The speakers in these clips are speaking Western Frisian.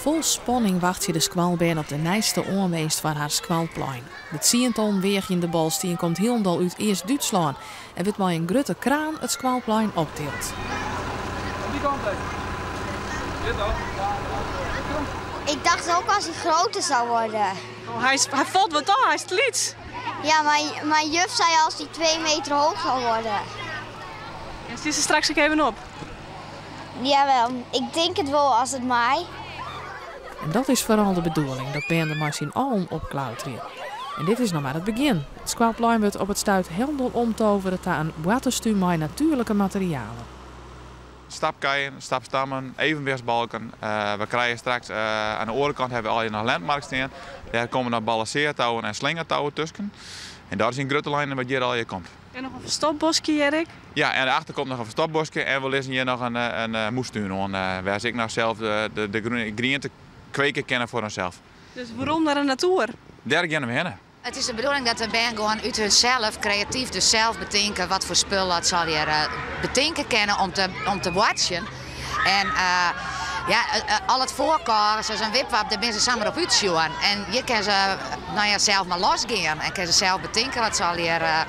Fol spanning wachtsje de skoalbern op de nijste oanwinst foar har skoalplein. De tsientonnen weagjende bolstien komt hielendal út East-Dútslân en wurdt mei in grutte kraan it skoalplein optild. Ik dacht ook als hij groter zou worden. Oh, hij, is, hij valt wat al, hij is te lyts. Ja, mijn juf zei als hij 2 meter hoog zou worden. En zit ze straks ook even op? Jawel, ik denk het wel als het maait. En dat is foaral de bedoeling, dat bern der mei syn allen opklauterje. En dit is noch mar it begjin. It skoalplein wurdt op it stuit hielendal omtovere ta in boarterstún mei natuerlike materialen. Stapkeien, stapstammen, evenwichtsbalken. We krije straks oan de oare kant hawwe we al noch landmark stean. Dêr komme noch balanseartouwen en slingertouwen tusken. En dat is yn grutte linen wat hjir al komt. En noch in ferstopboskje, Erik? Ja, en dêrachter komt noch in ferstopboskje en we lizze hjir noch in moestún oan, wêr't se ek noch sels de griente kweke kinne foar harsels. Dus werom nei de natoer? Dêr geane we hinne. It is de bedoeling dat de bern gewoan út harsels kreatyf dus sels betinke wat foar spul dat se hjir betinke kinne om te boartsjen. En ja, al it foarkar, sa as in wipwap, dêr binne se samar op útsjoen. En hjir kinne se, no ja, sels mar losgean en kinne se sels betinke wat se allegear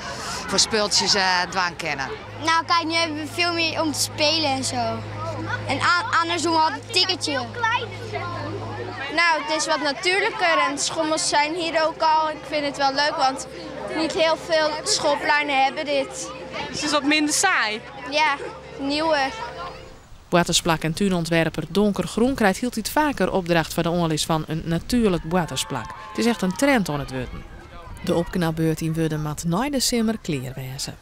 foar spultsjes dwaan kinne. Nou kijk, nu hebben we veel meer om te spelen en zo. En anders doen we altijd een ticketje. Nou, het is wat natuurlijker en de schommels zijn hier ook al. Ik vind het wel leuk, want niet heel veel schoolpleinen hebben dit. Dus het is wat minder saai? Ja, nieuwer. Boartersplak en túnûntwerper Donkergroen krijt hieltyd faker opdracht foar de oanlis fan in natuerlik boartersplak. It is echt in trend oan it wurden. De opknapbeurt yn Wurdum moat nei de simmer klear wêze.